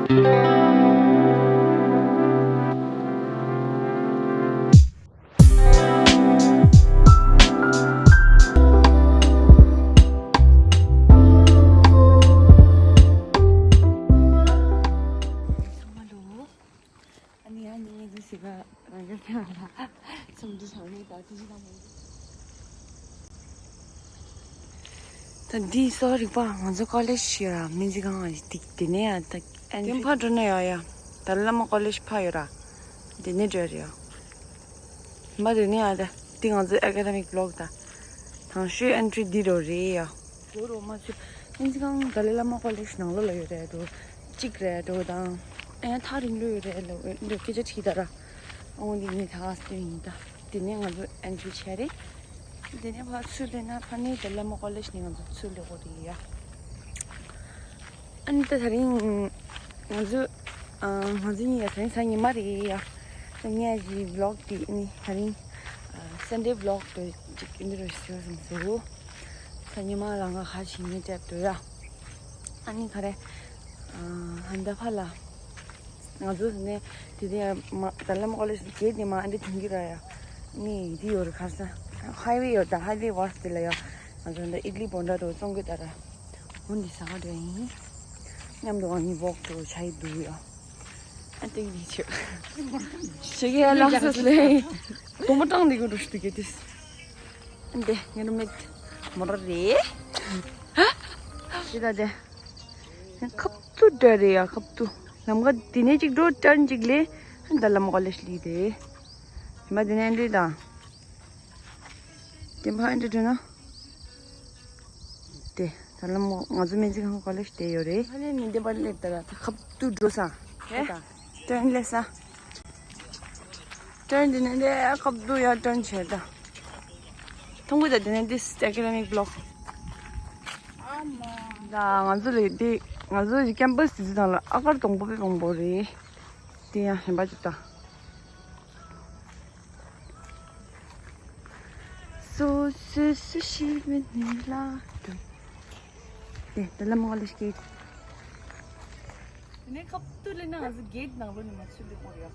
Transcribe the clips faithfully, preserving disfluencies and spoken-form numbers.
ཨ་ནི་ཡང་ཉིན་ངའི་གཟི་བྱིས་པ་རང་སྐྱོར་ཐེངས་ལ་སུམ་ཅུ་ཞང་ནི་ད་ཐུགས་རྗེ་གནང་མོད། ད་འདི་གསོ་བ་རིག་པ་ང་ཚོ་ཀོ་ལེཇ་ཡོད་ར་སྨན་རྩིས་ཁང་ང་འདི་དེ་ནས་ཡང་ད་ཨེན་དེ་ཕར་འགྲོ་ན་ཡ་ཡ་ཏཱ་ལའི་བླ་མ་ཀོ་ལེཇ་ཕར་ཡོད་ར། དེ་ནས་འགྲོ་ཡ་རེད་ཡ། མ་དེ་ནས་ཡ་ད་འདི་ང་ཚོའི་ཨེ་ཀ་ཌེ་མིག་བི་ལོག་ད། དང་ཤོས་ཨེན་ཊི་རི་འདི་རོ་རེད་ཡ། ལོ་རོ་མ་ཚུད། སྨན་རྩིས་ཁང་ཏཱ་ལའི་བླ་མ་ཀོ་ལེཇ་ནང་ལོགས་ལ་ཡོད་རེད་འགྲོ། གཅིག་རེད་འགྲོ་དང་། ཨེ་ཐག་རིང་ལོས་ཡོད་རེད་ལོ་འགྲོ་སྐད་ཆ་དྲིས་ད་ར། ཨོང་འདི་ངས་ད་ཨ་སྟོན་ཡིན་ད། དེ་ནས་ང་ཚོ་ཨེན་ཊི་རི་བྱས་རེད། དེ་ནས་ཕར་ཚུར་སླེབས་ན་ཕ་ནི་ཏཱ་ལའི་བླ་མ་ཀོ་ལེཇ་ནས་ང་ཚོ་ཚུར་སླེབས་དགོས་རེད་ཡ། ཨ་ནི་ད་དེ་རིང་ང་ཚོ་ཨ་ང་ཚོ་གཉིས་ཡ་དེ་རིང་གཟའ་ཉི་མ་རེད་ཡ། ད་ངས་ཀྱི་བི་ལོག་དེ་ནི་དེ་རིང་ཨ་སན་ཌེ་བི་ལོག་དེ་ཅིག་ཨིན་དྲ་བྷིའུ་ཞུ་བསམ་སོང་། གཟའ་ཉི་མ་ལ་ང་ཁ་ཞིག་ངས་སྤྲད་འགྲོ་ཡ། ཨ་ནི་ག་རེ་ཨ་ཧན་ད་ཕ་ལ། ང་ཚོ་ནས་དེ་དེ་མ་ཏཱ་ལའི་བླ་མ་ཀོ་ལེཇ་གེ་ཊི་ནས་མ་ཨ་འདྲ་ཐོན་གྱི་ར་ཡ། ནི་དེ་ཡོད་རེད་གར་ས། ཧའི་ཝེ་ཡོད་ད་ཧའི་ཝེ་ཝར་དེ་ལ་ཡ། ང་ཚོ་འདི་ཨིད་ལི་བོན་ཌ་རུ་བཙོང་གི་ད་ར། འོ་འདི་ཟ་ག་འགྲོ་ཡིན། མཉམ་དུ་ཨ་ནི་ཝོག་འགྲོ་བྱ་ཡི་འདུག་ཡ། ཨ་ཏིག་ལི་ཆུ། ཞེ་གེ་ལགས་སོ་ལེ། དུམ་བུ་གྲངས་འདི་གོ་འགྲོ་ཤི་དུ་གེ་དུས། འདི་ངའི་རུམ་མེ་ཊི་མོ་ར་རེད། འདི་ད་དེ། ཁབ་ཏུ་འདྲ་རེད་ཡ་ཁབ་ཏུ། ལམ་ཁ་འདི་ནས་གཅིག་འགྲོ་ཏར་ནི་གཅིག་ལས། ད་ལམ་ཀོ་ལེཇ་ལི་རེད། ཧི་མ་འདི་ནས་འདི་དང་། དེ་ཕ་འདི་འགྲོ་ན། དེ་ད་ལམ་ང་ཚོ་སྨན་རྩིས་ཁང་ཀོ་ལེཇ་དེ་ཡོད་རེད། ཧ་ལས་ནི་འདི་པར་སླེབས་ད་ལ་ད་ཁབ་ཏུ་འགྲོ་ས། ཧེ། ད་ད་ལེ་ས། ཏྲན་འདི་ནས་འདི་ཁབ་ཏུ་ཡ་ཏྲན་བྱས་ད། ཐུང་གུ་ད་འདི་ནས་འདི་ཨེ་ཀ་ཌེ་མིག་བི་ལོག་ད་ང་ཚོ་ལས་འདི་ང་ཚོ་ཀེམ་པ་སི་དེ་ཚོ་དང་ལ་ཨ་ཀར་དང་པོ་པའི་དང་པོ་རེད། དེ་ཡང་གཞན་པ་ཅིག་ད། སོ་སོ་སོ་ཤི་མི་ནི་ལ་དུ། དེ་ད་ལམ་ཀོ་ལེཇ་གེ་ཊི། དེ་ནས་ཁབ་ཏུ་ལེན་ན་ང་ཚོ་གེ་ཊི་ནང་ལོགས་ནས་མ་ཚུད་ལེ་ཀོ་རེད།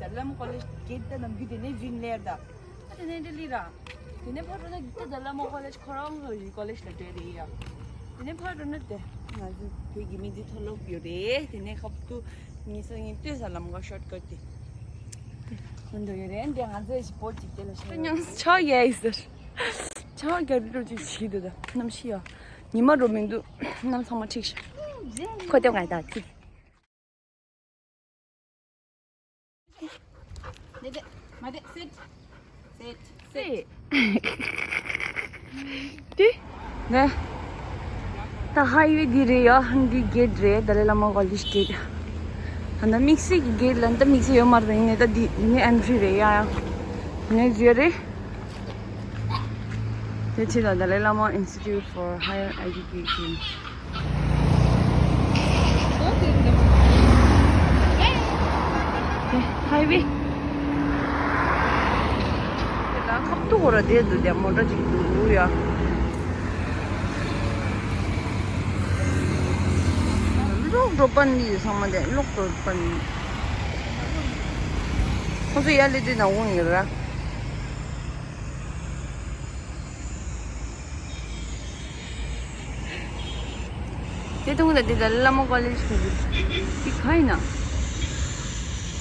ད་ལམ་ཀོ་ལེཇ་གེ་ཊི་ད་ནམ་རྒྱུན་དེ་ནས་བཞིན་ལེར་ད། ཨ་དེ་ནས་འདི་ལི་ར། དེ་ནས་ཕར་འགྲོ་ན་ད་ལམ་ཀོ་ལེཇ་ཁོ་རང་ཚོ་ཡི་ཀོ་ལེཇ་ལ་འགྲོ་རེད་ཡ། དེ་ནས་ཕར་འགྲོ་ན་དེ་ང་ཚོ་བོད་ཀྱི་མི་འདི་མཐོ་སློབ་ཡོད་རེད། དེ་ནས་ཁབ་ཏུ་ངེད་ཚོ་གཉིས་ལྟོས་ས་ལམ་ཀ་ཤོར་ཀ་ཊི་དེ། ཁོ་འདུག་ཡོད་རེད། འདི་ང་ཚོའི་ཞིག་པོ་ཅིག་དེ་ལ་ཤོར་ཡོད་རེད། ཆག་ཡ་ཡིན་ཟེར། ཆང་རྒྱབ་རི་རུ་ཅིག་བྱེད་འདུག་ད་གནམ་གཤིས་ཡ། ཉི་མ་རུ་མི་འདུག་གནམ་ཚང་མ་འཁྲིགས་ཤག་ཁོ་ལྟོས་ང་ད་ཁྱི། དེ། ནས། ད་ཧའི་ཝེ་འདི་རེད་ཡ། འདི་གེ་ཊི་རེད། ཏཱ་ལའི་བླ་མ་ཀོ་ལེཇ་གེ་ཊི། ད་ལྟ་དམིགས་བསལ་གྱི་གེ་ཊི་ལ་ད་དམིགས་བསལ་ཡོད་མ་རེད། ཡིན་ནའི་ད་འདི་འདི་ནས་ཨེན་ཊི་རི་རེད་ཡ་ཡ། འདི་ནས་བརྗོད་རེད། དེ་ཕྱི་ལ་ཏཱ་ལའི་བླ་མ་Institute for Higher Education། དེ་ཧའི་ཝེ། དེ་ལ་ཁབ་ཏུ་གོ་ར་དེ་འདུག་དེ་མོ་ཊ་ཅིག་འདུག་ཡ། ལོག་འགྲོ་པ་ནི་ཚང་མ་དེ་ལོག་འགྲོ་པ་ནི། ཁོ་ཚོ་ཡར་སླེབས་དུས་ནང་འོང་ཡོད་ར། དེ་དུང་ལ་དེ་ད་བླ་མ་ཀོ་ལེཇ་གི་དེ་ག་ཡིན་ན།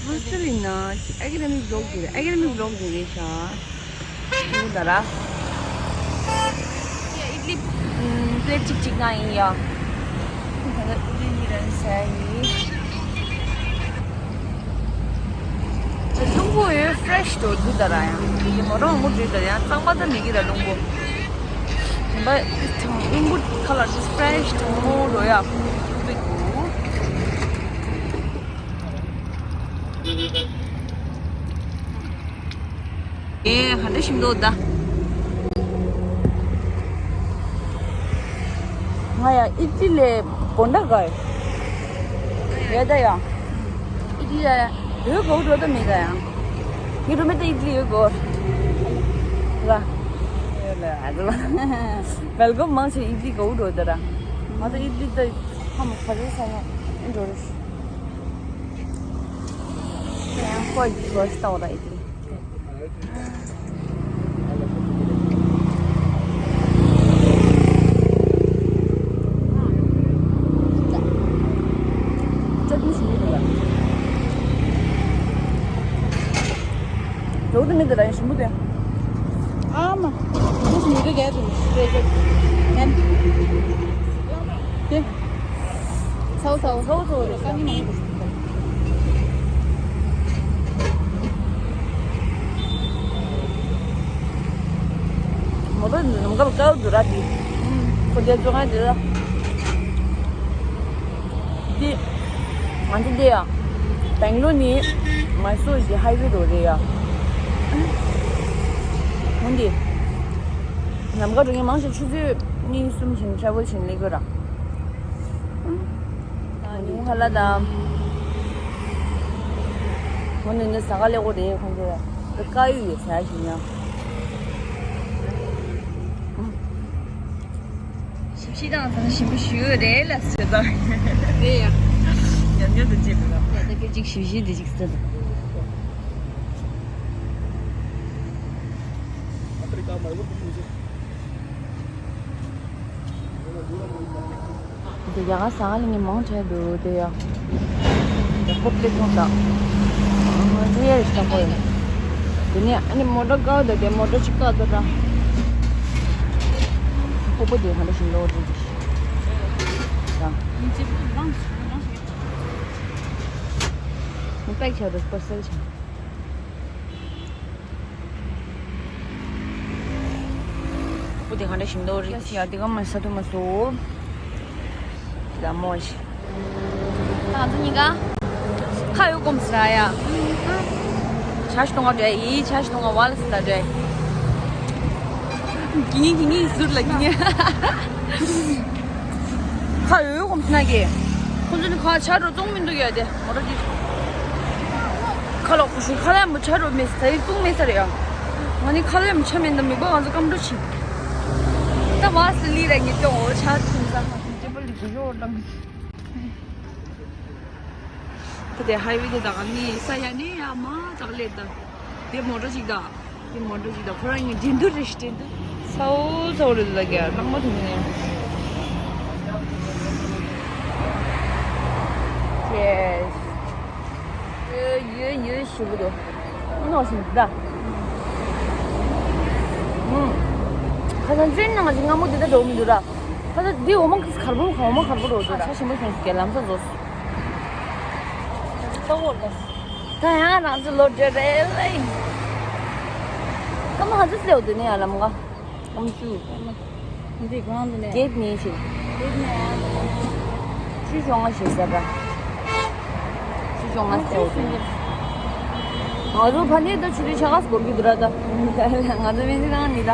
ཧོ་སི་ཊེལ་ཡིན་ན་ཨེ་ཀ་ཌེ་མིག་བི་ལོག་དེ་རེད། ཨེ་ཀ་ཌེ་མིག་བི་ལོག་དེ་རེད་ཤག་དེ་ད་ར། ཡ་ཨིཌ་ལི་པི་ལེཊ་གཅིག་གཅིག་ང་ཡིན་ཡ། ད་ལྟ་ཨིཌ་ལི་གཉིས་རང་ཟ་ཡིན། རླུང་བུ་ཡོད་ཕི་རེ་ཤི་འགྲོ་འདུག་ད་ར་ཡང་། དེ་གི་མོ་རང་མུ་འགྲོ་ད་ཡང་གཙང་མ་ད་མི་གི་ར་རླུང་བུ། ཡིན་པ་དེ་ཐང་རླུང་བུ་ཁ་ལ་ཕི་རེ་ཤི་འགྲོ་མོ་འགྲོ་ཡ་ཁུག་པའི་འདུག་ཨེ་ཧ་འདྲ་ཞིམ་འདུག་ད། ང་ཡ་ཨིཊ་ལི་ལས་བོན་ཌ་དགའ་ཡོད་ད་ཡ། ཨིཊ་ལི་ལ་ཡོད་གོ་འགྲོ་ད་མི་དགའ་ཡ། ངའི་རུ་མེ་ད་ཨིཊ་ལི་ཡོད་གོ་ལ། ཡོད་ལ་ཨ་ད་ལ། བེལ་ཀམ་མང་ཆེ་ཨིཊ་ལི་གོ་འགྲོ་ད་ར། ང་ད་ཨིཊ་ལི་ད་ཧ་མ་ཁ་རེ་ས་ཡ་འགྲོ་རེ། Thank you for the first order. ཅོག་ནི་ཞིམ་པོ་འདུག་ལ། ཇོ་དེ་མི་འདི་ལ་ཡང་ཞིམ་པོ་དེ། ཨ་མ། ཁོ་ཞིམ་པོ་གས་དུ་རེད་ཤག་ཡན། དེ། ཚའོ་ཚའོ་ཚའོ་ཚའོ་རེད་ཤག་མོ་ཊ་ནམ་མཁའ་ལ་བཀལ་འདུག་ར་དེ། ཁོ་དེ་བཙོང་ཡ་དེ་ལ། འདི། ང་ཚོ་འདི་ཡ། སྦེང་ལོར་ནས་མཱི་སུར་གྱི་ཧའི་ཝེ་རོ་རེད་ཡ། འོན་ཏེ། ནམ་མཁའ་འགྲོ་མཁན་མང་ཆེ་ཆུ་ཚོད་གཉིས་གསུམ་བཞིན་ཊེ་རེ་ཝལ་བྱས་ནས་སླེབས་ཀྱི་ཡོད་ར། ད་ཉུང་ཧ་ལ་དང་། འོ་ནི་ནི་ཟ་ག་ལེགས་པོ་རེད་ཁོང་ཚོ་ཡ། དཀར་ཡོལ་ཡོད་ཟ་ཡ་ཞིག་ཡ། ཞིབ་ཞིབ་དང་ཚང་ཞིམ་པོ་ཞུ་རེད་ལ་ཟེར་ད། རེད་ཡ། ཉམས་ཉམས་དུ་བྱེད་དགོས་ལ། ཡ་ད་སྐད་ཅིག་ཞིབ་ཞིབ་དེ་ཅིག་ཟེར་ད། འདི་ཡ་ག་ཟ་ག་ལེན་མཁན་མང་དྲགས་འདུག་དེ་ཡ། འདི་ཧོབ་ལེ་ཐོང་དང་། ཨ་ཧ་ཡེ་རེ་ཞིག་དང་པོ་ཡིན། དེ་ནས་ཨ་ནི་མོ་ཊ་བཀག་དང་དེ་མོ་ཊ་ཅིག་བཀག་དང་། ཧོབ་པོ་དེ་ཧ་འདྲ་ཞིག་ལོག་འགྲོ་གི་ཞིག་རང་། མི་ཅིག་རང་ཞིག་རང་ཞིག་མི་པེག་བྱ་རུ་པར་སེལ་བྱ། པོ་དེ་ག་འདྲ་ཞིམ་འདུག་རིགས་ཡ་དེ་ག་མ་ས་དུ་མ་སོ། ལ་མོ་ཞིག་ང་ཚོ་གཉིས་ཀ་ཁ་ཡོད་གོམས་སུ་ར་ཡ། ཆ་ཤི་གཏོང་བ་འདྲ་ཡི་ཆ་ཤི་གཏོང་བ་བ་ལ་སི་ལ་འདྲ། གི་ངི་གི་ངི་ཟུར་ལ་གི་ངི། ཁ་ཡོད་གོམས་ན་གི། ཁོ་ཚོ་ནི་ཁ་ཆ་འགྲོ་བཙོང་མི་འདུག་ཡ་དེ་མོ་ཊ་དེ། ཁ་ལོག་ཁུ་ཤུ་ཁ་ལ་མི་ཆ་འགྲོ་མེད་ས་ཡི་བཙོང་མེད་ས་རེད་ཡ། ང་ནི་ཁ་ལ་མི་ཆ་མེད་འདམ་མི་པ་ང་ཚོ་སྐམ་འགྲོ་ཕྱིན། ད་བ་སི་ལི་ར་ངེད་ཀྱང་འོ་ཆ་ཐུང་ས་ཁ་ཐུང་ཅེ་པ་ལི་གུ་ཞོ་ལང་། ད་དེ་ཧའི་ཝེ་དེ་དག་ནི་ས་ཡ་ནི་ཡ་མ་དག་ལེ་ད། དེ་མོ་ཊ་ཅིག་ད། དེ་མོ་ཊ་ཅིག་ད་ཁོ་རང་གཉིས་འགྲན་བསྡུར་རེ་ཞིག་འགྲན་བསྡུར། ཚའོ་ཚའོ་རེད་ལ་རྒྱ་ལག་མ་ཐུག་ནས། ཡེས། ཡོད་ཡོད་ཞིབ་པོ་འདུག་ནོ་ཞིག་ད། ཁ་སང་ཅན་ནང་ཞིག་སྔ་མོ་དེ་ད་འགྲོ་མི་འདུག་ར། ཁ་སང་འདི་འོ་མ་གར་པོ་འོ་མ་གར་པོ་རོ་འདུག་ར། ཆ་ཞིམ་པོ་སོང་ཟིག་ལམ་སང་བཟོ། ད་འོ་ད། ད་ཡང་རང་ཚོ་ལོ་འདྲེ་རེད་ལེ། སྐར་མ་ཧ་ཙི་སླེའོ་དུ་ནས་ཡང་ལམ་ག་སྐར་མ་བཅུ། འདི་གང་དུ་ནས། བརྒྱད་ནས་ཕྱིན། བརྒྱད་ནས། ཆུ་ཤོང་ང་ཞིག་ཟེར་ར། ཆུ་ཤོང་ང་སླེའོ་དུ་ནས། ང་ཚོ་ཕ་ནས་ད་ཆུ་དུས་ཆ་ག་སྒོར་གི་དུ་ར་ད། ང་ཚོ་མི་ཚེ་གང་ནི་ད།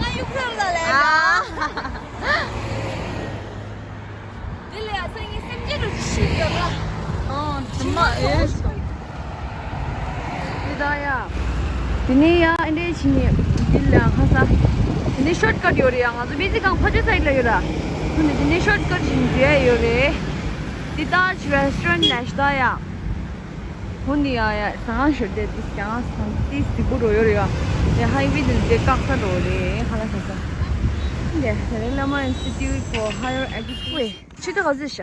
ང་ཡུག་ས་ལ་ལས། དེ་ལས་ཨ་ས་ངའི་སེམས་ཅན་རུ་ཞིག་ཡོད་ལ། ཨང་དྲི་མ་ཨེ། དེ་ད་ཡ། དེ་ནས་ཡ་ཨེ་འདྲས་ཕྱིན་ནས་དེ་ལས་ཁ་ས། དེ་ནས་ཤོར་ཀཊ་ཡོད་རེད་ཡ། ང་ཚོ་མི་ཚེ་གང་ཕ་ཆོས་སའིད་ལ་ཡོད་ར། དེ་ནས་དེ་ནས་ཤོར་ཀཊ་ཞིག་འཇུས་ཡ་ཡོད་རེད། དེ་ད་ཅི་རེ་སི་ཊོ་རན་ཊི་ལ་ཤི་ད་ཡ། ཧུན་ནི་ཡ་ཡ་ཟང་ཤོར་དེ་དེ་ཀྱང་སང་ཏིས་དེ་གུ་རོ་ཡོད་རེད་ཡ། དེ་ཧའི་ཝེ་དེ་དེ་བཀག་ས་འགྲོ་རེད་ཁ་ལ་ཁ་ས། དེ་རེ་ལ་མ་Institute for Higher Education། ཆུ་ཚོད་ག་ཚོད་ཤ། ཆུ་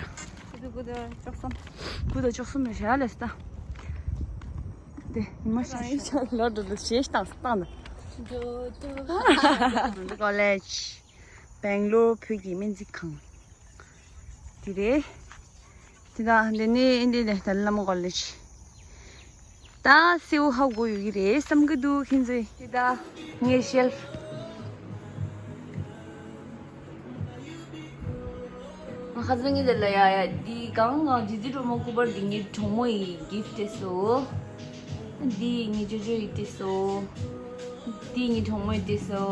ཚོད་དགུ་དང་བཅུ་གསུམ། དགུ་དང་བཅུ་གསུམ་རེད་ཤ་ལས་སྟ། དེ་ཉི་མ་ཤ་ཤ་ལོ་འགྲོ་འདུག་ཞེས་བཏང་བཏང་ད། འགྲོ་འགྲོ། ཀོ་ལེཇ། སྦེང་ལོར་བོད་ཀྱི་སྨན་རྩིས་ཁང་། དེ་རེད། དེ་དག་འདི་ནི་ཨིན་ཌི་ལ་ཏཱ་ལའི་བླ་མ་ཀོ་ལེཇ། ད་སེའུ་ཧ་གོ་ཡོད་ཀྱི་རེད་བསམ་གྱི་འདུག་ཁྱེད་ཚོས། དེ་དག་ངའི་ཤེལ་ཕུ། ང་ཁ་སང་ངའི་དེ་ལ་ཡ་ཡ་འདི་གང་ང་ཇི་ཇི་གྲོགས་མོ་སྐུ་པར་འདི་ངའི་གྲོགས་མོ་ཡི་གིཕ་ཊི་སོ། འདི་ངའི་ཅོ་ཅོ་ཡི་ཊི་སོ། འདི་ངའི་གྲོགས་མོ་ཡི་ཊི་སོ།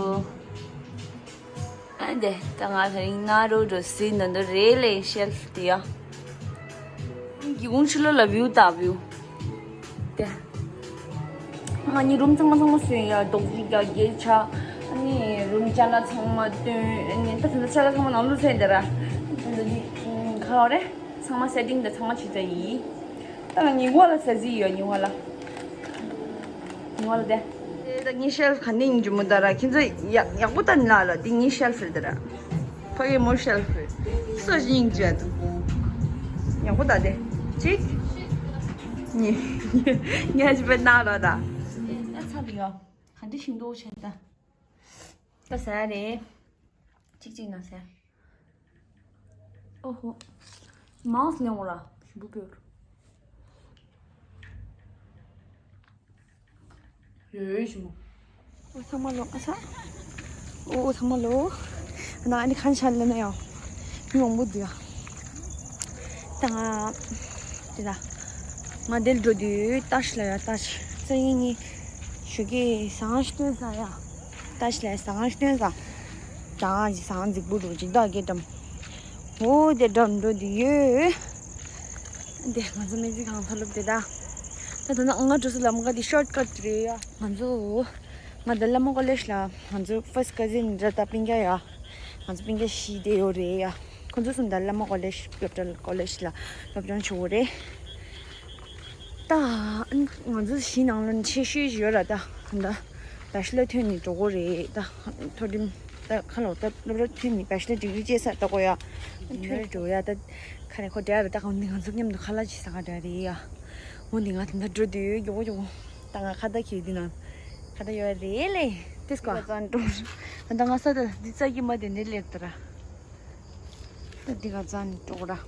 ཨ་འདི་ད་ང་དེ་རིང་ན་རོ་རོ་སི་ནོ་འདོ་རེ་ལེ་ཤེལ་ཕུ་དེ་ཡ། སྒེའུ་ཁུང་ཕྱི་ལོགས་ལ་བིའུ་ལྟ་བིའུ། དེ། ང་གཉིས་རུམ་ཚང་མ་ཚང་མ་སོན་ཡ་རྡོག་རྡོག་རྒྱ་རྒྱལ་ཆ། ནི་རུམ་ཅ་ལག་ཚང་མ་སྟོན། ནི་ད་ད་ལྟ་ཅ་ལག་ཚང་མ་ནང་ལུགས་ཚན་འདི་ར། ད་ལྟ་འདི་ག་རེ་ཚང་མ་སེ་ཊིང་དང་ཚང་མ་བྱེད་ད་ཡིན། ད་ལ་ཉིན་གུང་ལ་ཟ་ཟི་ཡོད། ཉིན་གུང་ལ། ཉིན་གུང་ལ་དེ། དེ་ད་ངའི་ཤེལ་ཕི་ག་ནས་ཡིན་རྒྱུ་མོ་ད་ར། ཁྱེད་ཚོ་ཡག་ཡག་པོ་ད་ནི་ལ་ལ་འདི་ངའི་ཤེལ་ཕི་རེད་ད་ར། ཕ་གི་མོ་ཤེལ་ཕི་རེད། སོ་ཞིག་ཡིན་རྒྱུ་ཡ་ད། ཡག་པོ་ད་དེ། གཅིག་ཉི་ཉི་ཉི་ཞིག་པའི་ནང་ལ་ད། ད་ཚ་ལ་ཡོད། ག་འདྲ་ཞིག་འདུག་བྱས་ད། ད་ཟ་ཡ་རེད། གཅིག་གཅིག་ན་ཟ་ཡ། ཨོ་ཧོ། མའོ་སི་ལེན་འོ་ར། ཞིམ་པོ་སྐྱོར། ཡོད་ཡོད་ཞིམ་པོ། ཨོ་ཚང་མ་ལོ་ཨ་ཚ། ཨོ་ཨོ་ཚང་མ་ལོ། ན་ཨ་ནི་ཁན་ཆ་ལེ་ན་ཡང་། མི་མང་པོ་འདུག་ཡ། ད་ང་། དེ་ད། ང་དེར་འགྲོ་དུས་ཏཱ་ཤི་ལ་ཡ་ཏཱ་ཤི། ཙ་ཡིན་ནི། ཞུ་གི་ཟངས་སྟོན་ས་ཡ། ཏཱ་ཤི་ལ་ཟངས་སྟོན་ས། ཅང་ཟངས་རྫིག་པོ་འགྲོ་ཅིག་ད་གེ་འགྲམ། འོ་དེ་འགྲམ་འགྲོ་དུས་ཡོད། དེ་ང་ཚོ་སྨན་རྩིས་ཁང་མཐོ་སློབ་དེ་ད། ད་ད་ནང་ང་འགྲོ་ས་ལམ་ཁ་དེ་ཤོར་ཀཊ་རེད་ཡ། ང་ཚོ། ང་ད་ལ་མ་ཀོ་ལེཇ་ལ། ང་ཚོ་ཕར་སི་ཊི་ཀ་ཟིན་ར་ད་སྤུན་ཀྱག་ཡ། ང་ཚོ་སྤུན་ཀྱག་བཞི་དེ་ཡོད་རེད་ཡ། ཁོ་ཚོ་གསུམ་ད་ལ་མ་ཀོ་ལེཇ་སློབ་གྲྭ་ཀོ་ལེཇ་ལ་སློབ་སྦྱོང་བྱེད་དགོས་རེད། ད་ང་ཚོ་བཞི་ནང་ལོན་ཆེ་ཤོས་ཡོད་ར་ད། ད་བེ་ཆི་ལར་ཐོན་ནས་འགྲོ་དགོས་རེད་ད། མཐོ་རིམ་ད་ཁ་ལོ་ད་སློབ་གྲྭ་ཐོན་ནས་བེ་ཆི་ལར་ཌིག་རི་བཅད་ས་ད་གོ་ཡ། ཐོན་ནས་འགྲོ་ཡ་ད། ཁ་ནས་ཁོ་འདྲ་བའི་ད་གང་ནི་ང་ཚོ་མཉམ་དུ་ཁ་ལག་ཅིག་ཟ་ག་འདྲ་རེད་ཡ། འོ་ནི་ང་ད་ལྟ་འགྲོ་དུས་མགྱོགས་པོ་མགྱོགས་པོ། ད་ང་ཁ་ད་ཁྱེར་དུས་ན། ཁ་ད་ཡོད་རེད་ལེ། ཏིས་ཀོ་ཙང་འགྲོ། ད་ང་ས་ད་འདི་ཙ་གི་མ་དེ་འདི་ལེབ་ད་ར། ད་འདི་ག་ཙང་འགྲོ་ར།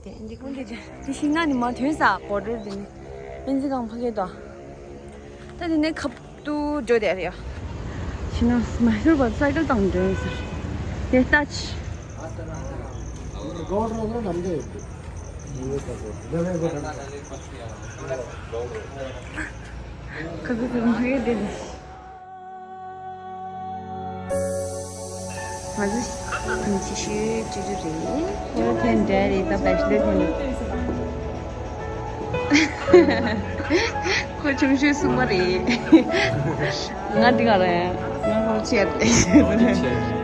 དེ་འདི་ཀུན་འདི་འདི་ཤིང་ནགས་ནི་མ་ཐོན་ས་བོ་རེད་དེ་ནི། སྨན་རྩིས་ཁང་ཕ་གི་དོ། ད་འདི་ནས་ཁབ་ཏུ་འགྲོ་དེ་རེད་ཡ། ཤིང་ནགས་མ་ཤོར་བར་སའི་ཀལ་བཏང་འགྲོ་ཡིན་ཟེར། དེ་ལྟ་ཅི། ཁ་ཁ་ཁ་ཁ་ཡོད་དེ། ང་ཚོ་ཉིན་ཆི་ཤོས་ཅི་རེད། ཁོ་ཐེན་འདྲ་རེད་ད་བེ་ཆི་ལར་ཐེན། ཁོ་ཆུང་ཤོས་གསུམ་པ་རེད། ང་འདི་ག་རེད། ང་ཁོ་ཆེ་རེད།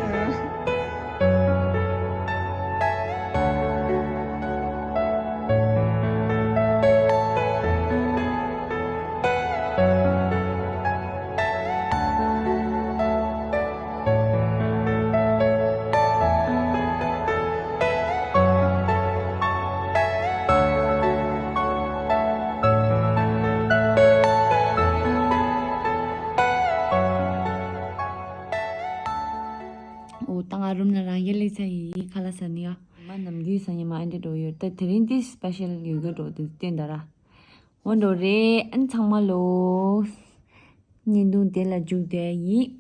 འོ་ད་ང་རུམ་ལ་རང་ཡར་སླེབས་ཚར་ཡིན། ཁ་ལག་ཟ་ནི་ཡ། མ་ནམ་རྒྱུན་ཟ་ཉི་མ་ཨ་འདྲ་འགྲོ་ཡོད། ད་དེ་རིང་འདི་སི་པེ་ཤལ་ཡོད་གི་འགྲོ་དེ་བསྟན་ད་ར། འོ་འགྲོ་རེད་ཨན་ཚང་མ་ལོ། བརྙན་ཐུང་དེ་ལ་མཇུག་དེ་ཡིན།